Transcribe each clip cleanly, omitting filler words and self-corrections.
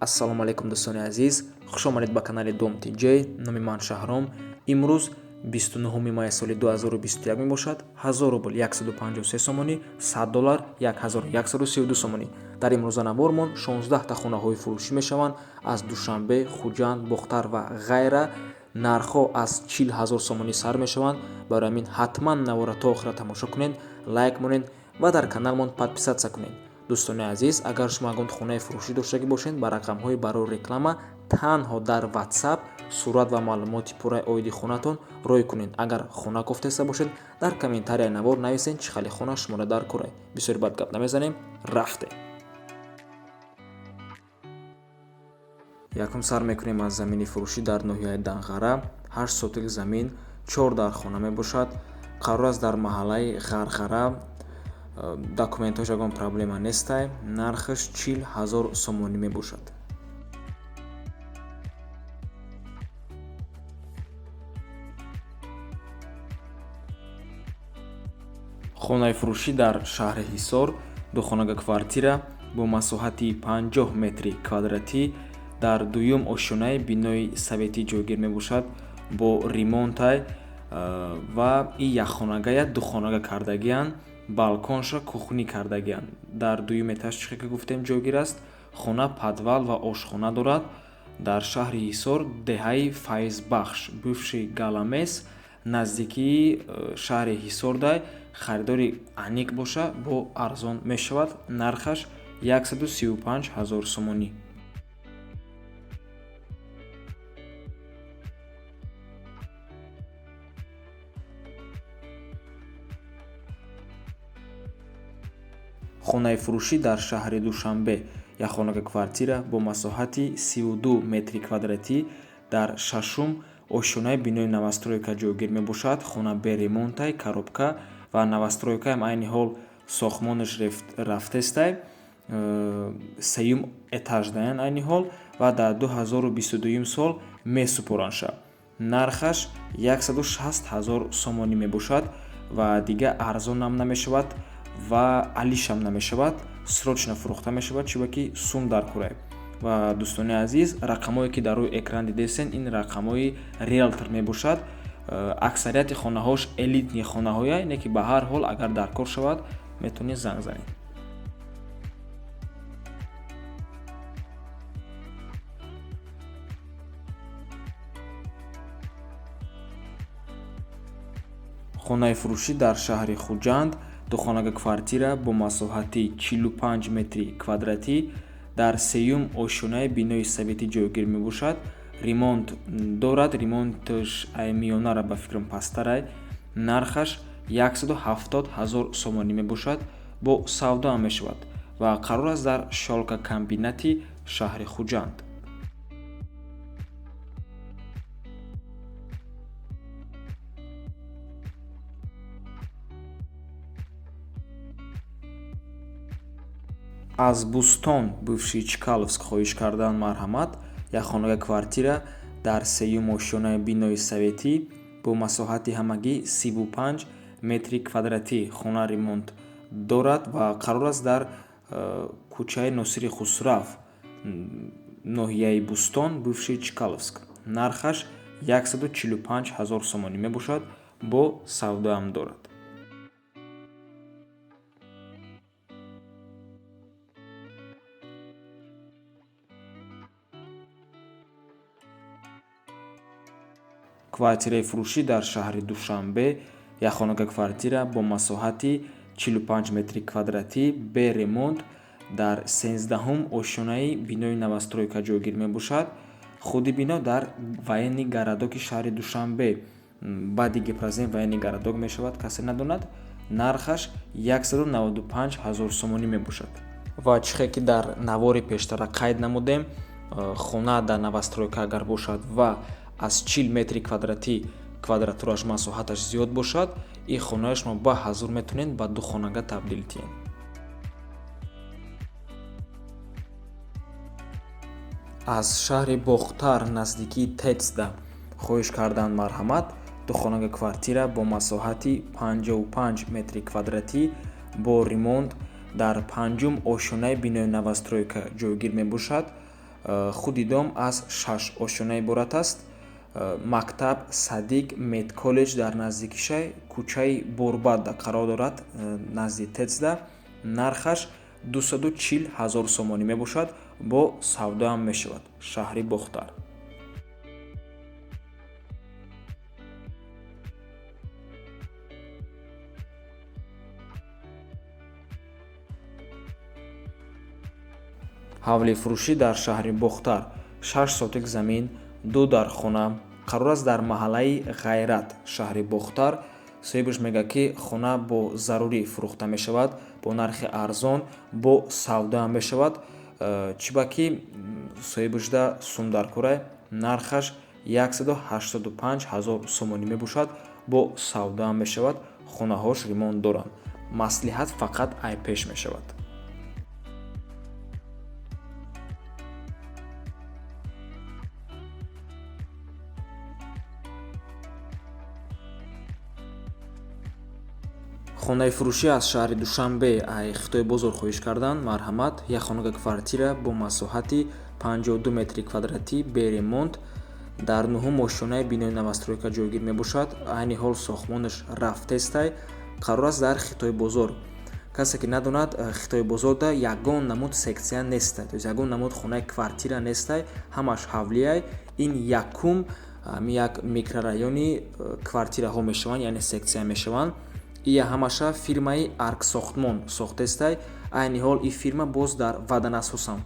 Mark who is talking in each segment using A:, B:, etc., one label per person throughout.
A: Ассалому алайкум, дӯстони азиз, хуш омадед ба канали Дом ТЖ. Номи ман Шаҳром. Имрӯз 29 май соли 2021 мебошад. 1000 рубл 153 сомонӣ, 100 доллар 1132 сомонӣ. Дар имрӯза навормон 16 та хонаҳои фурӯшӣ мешаванд аз Душанбе, Хуҷанд, Бохтар ва ғайра. Нархҳо аз 40 ҳазор сомонӣ сар мешаванд. Барои ҳамин ҳатман навора то охира тамошо кунед, лайк монед ва дар каналмон подписаться кунед. Дӯстони азиз, агар шумо ягон хонаи фурӯшӣ доштагӣ бошед, ба рақамҳои барои реклама танҳо дар WhatsApp сурат ва маълумоти пурраи оиди хонатон рой кунед. Агар хона кофтеста бошед, дар комментарияи навор нависед, чӣ хеле хона шуморо дар кора. Бисёри бад гап намезанем, рафтем. Якум сар мекунем аз замини фурӯшӣ дар ноҳияи Данғара. 8 сотик замин, 4 дар хона мебошад. Қарор аст дар маҳаллаи Ғарғара. Документҳош ягон проблема нестай. Нархаш 40 ҳазор сомонӣ мебошад. Хонаи фурӯшӣ дар шаҳри Ҳисор, духонага квартира бо масоҳати 50 метри квадратӣ дар дуюм ошёнаи бинои советӣ ҷойгир мебошад, бо ремонтай ва и якхонагая духонага кардагианд, балконша кухнӣ кардагианд. Дар дуюм этаж, чӣ ки гуфтем, ҷойгир аст. Хона подвал ва ошхона дорад. Дар шаҳри Ҳисор, деҳаи Файзбахш, бывший Галамес, наздикии шаҳри Ҳисордай. Харидори аниқ боша, бо арзон мешавад. Нархаш 135 ҳазор сомонӣ. Хонаи фурӯшӣ дар шаҳри Душанбе, якхонага квартира бо масоҳати 32 метри квадратӣ дар шашум ошёнаи бинои новостройка ҷойгир мебошад. Хона бе ремонтай, коробка ва новостройкаам айни ҳол сохтмонаш рафтестай. Сеюм этаждаян айни ҳол ва дар 2022 сол месупоранша. Нархаш 160 ҳазор сомонӣ мебошад ва дига арзонам намешавад ва алишам намешавад. Срочно фурӯхта мешавад, чиба ки сум дар курай. Ва дӯстони азиз, рақамҳое ки дар рӯи экран дидесен, ин рақамҳои риэлтор мебошад. Аксарияти хонаҳош элитный хонаҳоя, не ки ба ҳар ҳол агар дар кор шавад, метавонед занг занед. Хонаи фурӯшӣ дар шаҳри Хуҷанд, духонага квартира бо масоҳати 45 метри квадратӣ дар сеюм ошёнаи бинои советӣ ҷойгир мебошад. Ремонт дорад, ремонташ ай миёнара ба фикрам пасттарай. Нархаш 170 ҳазор сомонӣ мебошад, бо савдоам мешавад ва қарор аст дар шёлкокомбинати шаҳри Хуҷанд. Аз Бӯстон, бывший Чкаловск, хоҳиш кардан марҳамат. Якхонага квартира дар сеюм ошёнаи бинои советӣ бо масоҳати ҳамагӣ 35 метри квадратӣ. Хона ремонт дорад ва қарор аст дар кӯчаи Носири Хусрав, ноҳияи Бӯстон, бывший Чкаловск. Нархаш 145 ҳазор сомонӣ мебошад, бо савдоам дорад. Квартираи фурӯшӣ дар шаҳри Душанбе, якхонага квартира бо масоҳати 45 метри квадратӣ бе ремонт дар 13-ҳум ошёнаи бинои новостройка ҷойгир мебошад. Худи бино дар военный городоки шаҳри Душанбе, баъди Гипрозем военный городок мешавад, касе надонад. Нархаш 195 ҳазор сомонӣ мебошад. Ва чӣ хел ки дар навори пештара қайд намудем, хона дар новостройка агар бошад ва аз 40 метри квадратӣ квадратураш, масоҳаташ зиёд бошад, ин хонаи шумо ба ҳазур метавонед ба духонага табдил диҳед. Аз шаҳри Бохтар, наздикии Тецда, хоҳиш кардан марҳамат. Духонага квартира бо масоҳати 55 метри квадратӣ бо ремонт дар панҷум ошёнаи бинои новостройка ҷойгир мебошад. Худи дом аз шаш ошёна иборат аст. Мактаб, садик, медколлеҷ дар наздикишай, кӯчаи Борбадда қарор дорад, назди ТЭЦда. Нархаш 240 ҳазор сомонӣ мебошад, бо савдоам мешавад. Шаҳри Бохтар. Ҳавлифурӯшӣ дар шаҳри Бохтар, 6 сотик замин, 2 дархона, қарор аст дар маҳаллаи Ғайрат, шаҳри Бохтар. Соҳибаш мегӯяд, ки хона бо зарурӣ фурӯхта мешавад, бо нархи арзон, бо савдоам мешавад. Чӣ ба ки соҳибашда сумдаркорай, нархаш 185 ҳазор сомонӣ мебошад, бо савдоам мешавад, хонаҳош ремонт доранд. Маслиҳат фақат айпеш мешавад. Хонаи фурӯшӣ аз шаҳри Душанбе ай Хитои бозор хоҳиш карданд. Марҳамат, як хонага квартира бо масоҳати 52 метри квадратӣ бе ремонт дар нуҳум ошёнаи бинои новостройка ҷойгир мебошад. Айни ҳол сохтмонаш рафтестай, қарор аст дар Хитои бозор. Касе ки надонад, Хитои бозорда ягон намуд сексия нестай, то есть ягон намуд хонаи квартира нестай, ҳамаш ҳавлиай. Ин якум як микрорайони квартираҳо мешаванд, яъне сексия мешаванд. Ия ҳамаша фирмаи Арксохтмон сохтестай. Айни ҳол ин фирма боз дар Ваданасосам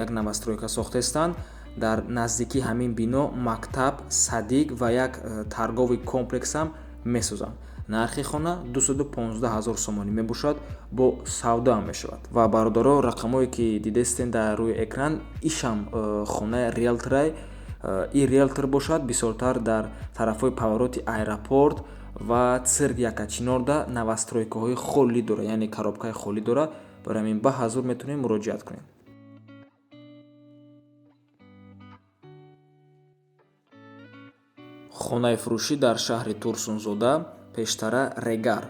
A: як новостройка сохтестанд. Дар наздикии ҳамин бино мактаб, садик ва як торговый комплексам месозанд. Нархи хона 215 ҳазор сомонӣ мебошад, бо савдоам мешавад. Ва бародаро, рақамое ки дидестен дар рӯи экран, ишам хонаи риэлторай. Ин риэлтор бошад, бисёртар дар тарафҳои повороти аэропорт ва цирк Якачинорда новостройкаҳои холӣ дорад, яъне коробкаи холӣ дорад. Барои ҳамин ба ҳазур метавонем муроҷиат кунем. Хонаи фурӯшӣ дар шаҳри Турсунзода, пештара Регар,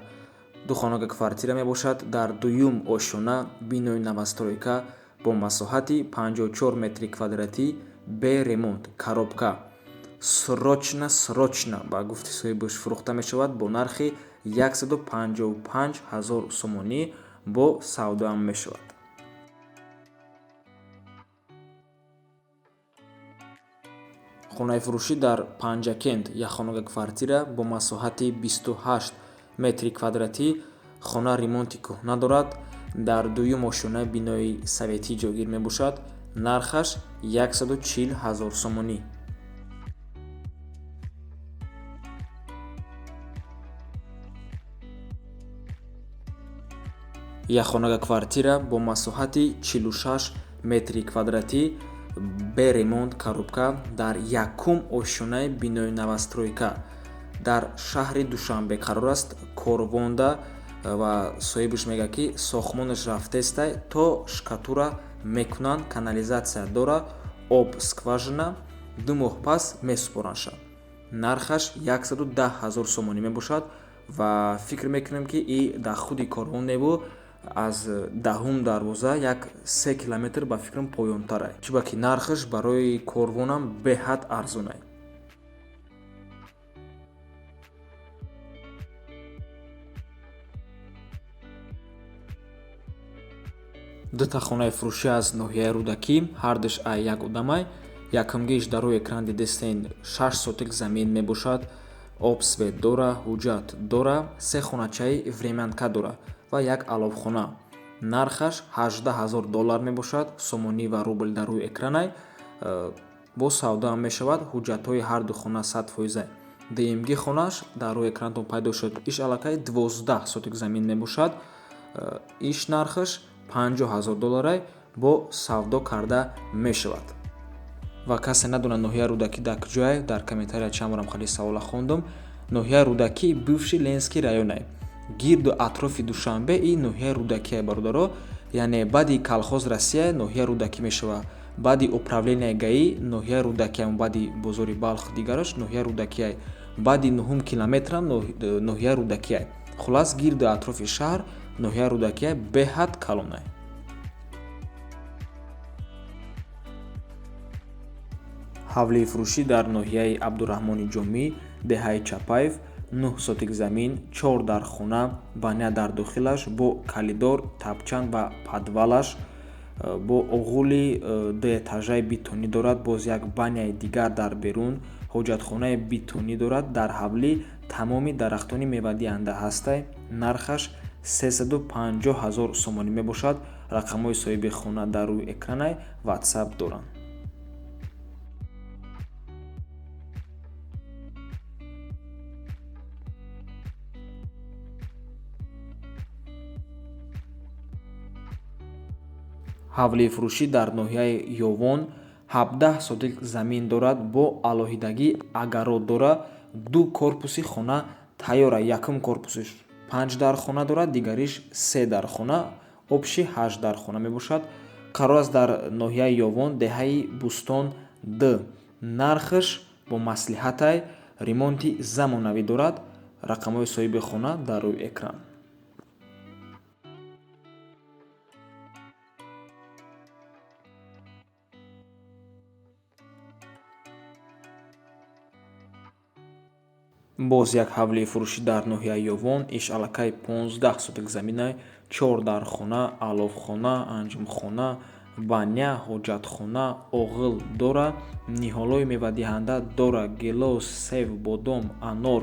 A: ду хонага квартира мебошад, дар дуюм ошёна бинои новостройка бо масоҳати 54 метри квадратӣ бе ремонт, коробка. Срочно, срочно ба гуфти соҳибаш фурӯхта мешавад бо нархи 155 ҳазор сомонӣ, бо савдоам мешавад. Хонаи фурӯшӣ дар Панҷакент, як хонага квартира бо масоҳати 28 метри квадратӣ, хона ремонти кӯҳна дорад, дар дуюм ошёнаи бинои советӣ ҷойгир мебошад, нархаш 140 ҳазор сомонӣ. Як хонага квартира бо масоҳати 46 метри квадратӣ бе ремонт, коробка дар якум ошёнаи бинои новостройка дар шаҳри Душанбе қарор аст, Корвонда. Ва соҳибаш мегӯяд, ки сохтмонаш рафтестай, то штукатурка мекунанд, канализатсия дора, об скважина, 2 моҳ пас месупоранша. Нархаш 110 ҳазор сомонӣ мебошад ва фикр мекунем, ки и дар худи Корвон небу, аз даҳум дарвоза як 3 километр ба фикрам поёнтарай, чунки ки нархаш барои Корвонам беҳад арзонай. Дута хонаи фурӯшӣ аз ноҳияи Рӯдакӣ, ҳардуш ай як одамай. Якумгиш дар рӯи экран дидестен, 6 сотик замин мебошад, об, свет дора, ҳуҷҷат дора, се хоначаи времянка дора ва як аловхона. Нархаш 18 ҳазор доллар мебошад, сомонӣ ва рубл дар рӯи экранай. Бо савдоам мешавад, ҳуҷҷатҳои ҳарду хона 100%. Дуюмги хонаш дар рӯи экранатон пайдо шуд, иш аллакай 12 сотик замин мебошад, иш нархаш 50 ҳазор долларай, бо савдо карда мешавад. Ва касе надонад ноҳияи Рӯдакӣ дар куҷое, дар комментария чанд борам хеле савола хондум. Ноҳияи Рӯдакӣ бывший Ленинский районай, гирду атрофи Душанбе и ноҳияи Рӯдакие, бародаро. Яъне баъди колхоз Россия ноҳияи Рӯдакӣ мешавад, баъди управления ГАИ ноҳияи Рӯдакия, баъди бозори Балх дигараш ноҳияи Рӯдакиай, баъди нуҳум километрам ноҳияи Рӯдакиай. Хулас, гирду атрофи шаҳр ноҳияи Рӯдакиай, беҳад калонай. Ҳавлии фурӯшӣ дар ноҳияи Абдураҳмони Ҷомӣ, деҳаи Чапаев, 9 сотик замин, 4 дархона, баня дар дохилаш бо калидор, тапчан ва подвалаш, бо оғули дуэтажаи бетонӣ дорад, боз як баняи дигар дар берун, ҳоҷатхонаи бетонӣ дорад. Дар ҳавлӣ тамоми дарахтони мевадиҳанда ҳастай. Нархаш 350 000 сомонӣ мебошад. Рақамҳои соҳиби хона дар рӯи экранай, WhatsApp доранд. Ҳавлии фурӯшӣ дар ноҳияи Ёвон 17 сотик замин дорад, бо алоҳидагӣ агарот дорад, 2 корпуси хона тайёра. Якум корпусиш 5 дархона дорад, дигариш 3 дархона, обши 8 дархона мебошад. Қарор аст дар ноҳияи Ёвон, деҳаи Бӯстон Д. Нархаш бо маслиҳатай, ремонти замонавӣ дорад. Рақамҳои соҳиби хона дар рӯи экран. Боз як ҳавлии фурӯшӣ дар ноҳияи Ёвон, иш аллакай 15 сотик заминай, 4 дархона, аловхона, анҷумхона, баня, ҳоҷатхона, оғил дора, ниҳолҳои мевадиҳанда дора, гелос, сев, бодом, анор,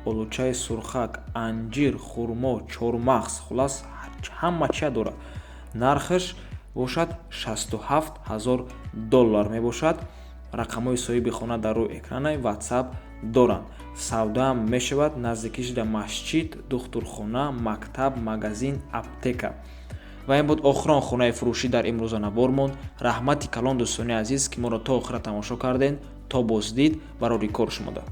A: олучаи сурхак, анҷир, хурмо, чормағз, хулас ҳама чия дорад. Нархаш бошад 67 000 доллар мебошад. Рақамҳои соҳиби хона дар рӯи экранай, WhatsApp доранд. Савдаам мешавад. Наздикиш да масҷид, духтурхона, мактаб, магазин, аптека. Ва ин буд охирон хонаи фурӯшӣ дар имрӯза навормон. Раҳмати калон дӯстони азиз, ки моро то охира тамошо кардед. То боздид, барори кор шумода.